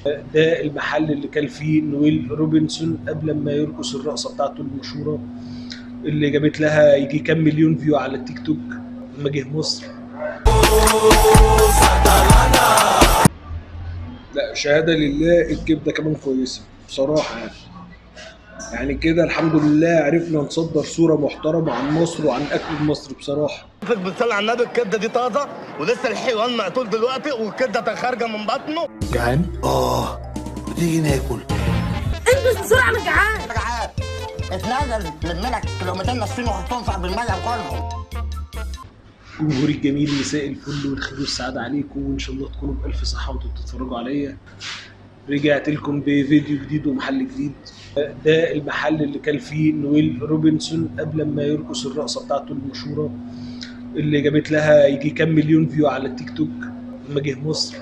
ده المحل اللي كان فيه نويل روبنسون قبل ما يرقص الرقصة بتاعته المشهورة اللي جابت لها يجي كام مليون view على التيك توك لما جه مصر. لا شهادة لله الكبده كمان كويسة بصراحة، يعني كده الحمد لله عرفنا نصدر صوره محترمه عن مصر وعن اكل مصر بصراحة. بتصلي على النبي، الكبده دي طازة ولسه الحيوان مقتول دلوقتي والكبده خارجه من بطنه. جعان؟ بتيجي ناكل. البس بسرعة انا جعان. جعان اتنزل لم لك كيلومترين نصين وحطهم في قلب المية وكلهم. جمهوري الجميل، مساء الفل والخير والسعادة عليكم، وان شاء الله تكونوا بالف صحة وانتوا بتتفرجوا عليا. رجعت لكم بفيديو جديد ومحل جديد. ده المحل اللي كان فيه نويل روبنسون قبل ما يرقص الرقصة بتاعته المشهورة اللي جابت لها يجي كام مليون view على التيك توك لما جه مصر.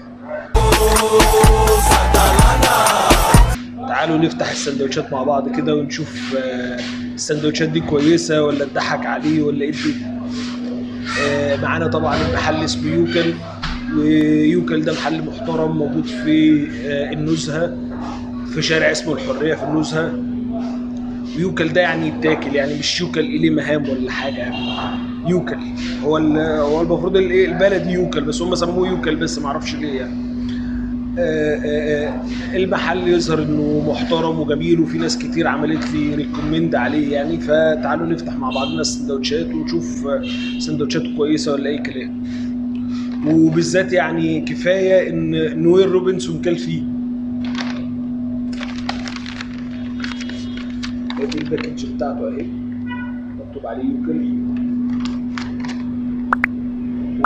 تعالوا نفتح السندوتشات مع بعض كده ونشوف السندوتشات دي كويسة ولا اتضحك عليه ولا ايه الدنيا. معانا طبعا المحل اسمه يوكل، ويوكل ده محل محترم موجود في النزهه، في شارع اسمه الحرية في النزهه. ويوكل ده يعني يتاكل، يعني مش يوكل إليه مهام ولا حاجة، يعني يوكل هو هو المفروض الايه البلدي يوكل، بس هم سموه يوكل بس ما اعرفش ليه يعني. المحل يظهر انه محترم وجميل، وفي ناس كتير عملت لي recommend عليه يعني. فتعالوا نفتح مع بعضنا السندوتشات ونشوف سندوتشاته كويسة ولا اي كلام، وبالذات يعني كفاية ان نويل روبنسون كان فيه. ادي ال package بتاعته اهي، مكتوب عليه يوكل،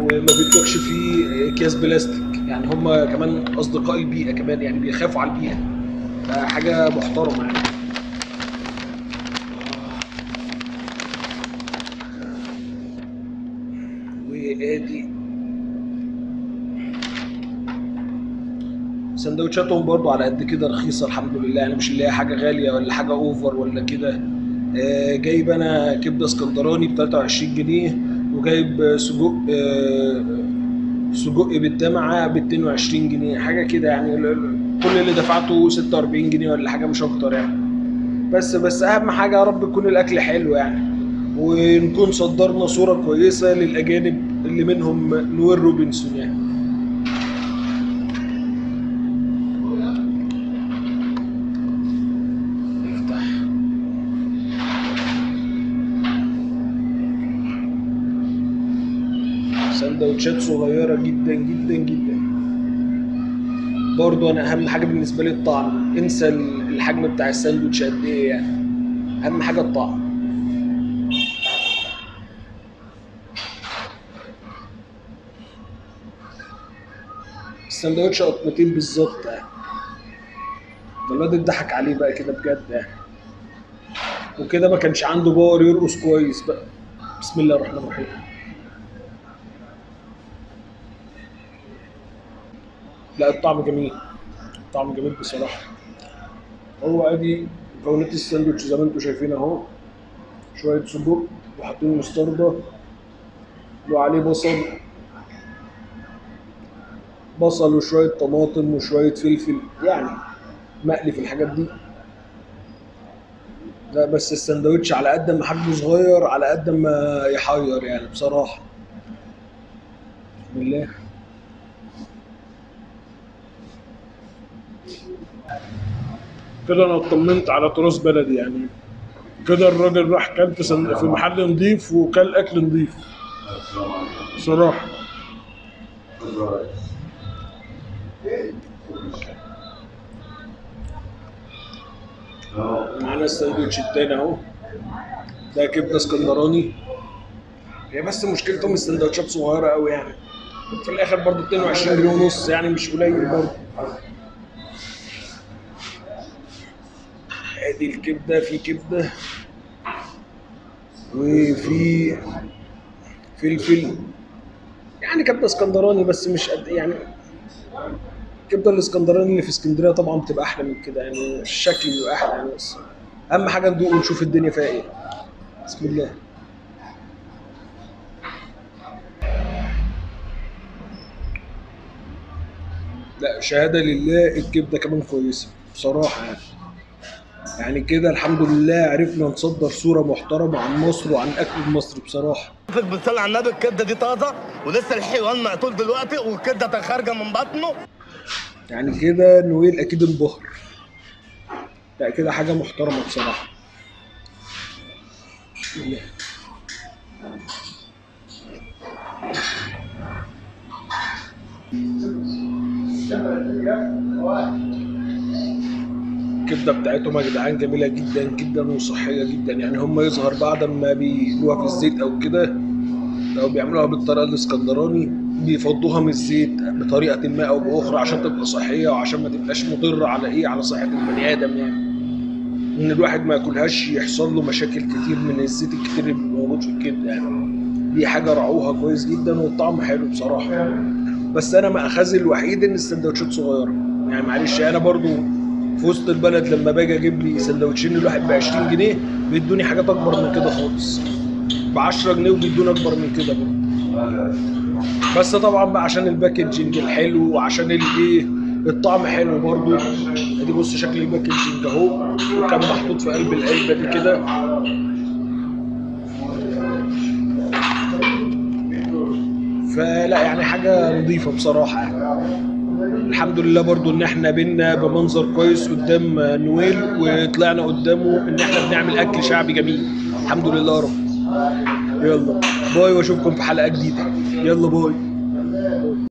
وما بيطلقش فيه اكياس بلاستيك، يعني هم كمان اصدقاء البيئة كمان، يعني بيخافوا على البيئة، فحاجه محترمه يعني. وادي سندوتشاتهم برضو على قد كده رخيصة الحمد لله، يعني مش اللي هي حاجة غالية ولا حاجة over ولا كده. جايب انا كبده اسكندراني ب 23 جنيه، وجايب سجق سجق بالدمعه ب 22 جنيه، حاجة كده يعني. كل اللي دفعته 46 جنيه ولا حاجة، مش اكتر يعني. بس اهم حاجة يا رب يكون الاكل حلو يعني، ونكون صدرنا صوره كويسة للاجانب اللي منهم نويل روبنسون يعني. نفتح سندوتشات صغيرة جدا جدا جدا. برضو انا اهم حاجة بالنسبة لي الطعم، انسى الحجم بتاع الساندوتش قد ايه يعني، اهم حاجة الطعم. السندوتش قطمتين بالظبط يعني، ده الواد اتضحك عليه بقى كده بجد يعني، وكده ما كانش عنده power يرقص كويس بقى. بسم الله الرحمن الرحيم. لا الطعم جميل، الطعم جميل بصراحة. هو ادي مكونات الساندوتش زي ما انتم شايفين اهو، شوية سجق وحاطين مستردة وعليه بصل وشوية طماطم وشوية فلفل، يعني مقلي في الحاجات دي. لا بس الساندوتش على قد ما حجمه صغير على قد ما يحير يعني بصراحة. بسم الله. كده انا اطمنت على تراث بلدي يعني، كده الراجل راح كل في محل نظيف وكل اكل نظيف بصراحة. معانا الساندوتش التاني اهو، ده كبده اسكندراني. هي بس مشكلتهم السندوتشات صغيرة قوي يعني، في الاخر برضو 22 جنيه ونص يعني، مش قليل برضو. ادي الكبده، في كبده وفي فلفل، يعني كبده اسكندراني بس مش قد يعني. الكبده الاسكندراني اللي في اسكندرية طبعا بتبقى احلى من كده يعني، الشكل بيبقى احلى يعني، بس اهم حاجة ندوق ونشوف الدنيا فيها ايه. بسم الله. لا شهادة لله الكبده كمان كويسة بصراحة يعني. يعني كده الحمد لله عرفنا نصدر صوره محترمه عن مصر وعن الاكل المصري بصراحة. بتصلي على النبي، الكبده دي طازة ولسه الحيوان مقتول دلوقتي والكبده خارجه من بطنه. يعني كده نويل اكيد انبهر. لا كده حاجة محترمه بصراحة. الكبده بتاعتهم يا جدعان جميلة جدا جدا وصحية جدا. يعني هم يظهر بعد ما بيقلوها في الزيت او كده، لو بيعملوها بالطريقة الاسكندراني بيفضوها من الزيت بطريقة ما او باخرى عشان تبقى صحية وعشان ما تبقاش مضرة على ايه، على صحة البني ادم. يعني ان الواحد ما ياكلهاش يحصل له مشاكل كتير من الزيت الكتير اللي بيبقى موجود في الكبده. يعني دي حاجة رعوها كويس جدا والطعم حلو بصراحة. بس انا مأخذي الوحيد ان السندوتشات صغيرة. يعني معلش انا برضو في وسط البلد لما باجي اجيب لي سندوتشين الواحد ب 20 جنيه بيدوني حاجات اكبر من كده خالص، ب 10 جنيه وبيدوني اكبر من كده برضو. بس طبعا بقى عشان ال packaging الحلو وعشان الايه الطعم حلو برضو. ادي بص شكل ال packaging اهو، وكان محطوط في قلب العلبة دي كده. فلا يعني حاجة نظيفة بصراحة يعني. الحمد لله برضو ان احنا بينا بمنظر كويس قدام نويل وطلعنا قدامه ان احنا بنعمل اكل شعبي جميل. الحمد لله يا رب. يلا bye واشوفكم في حلقة جديدة. يلا bye.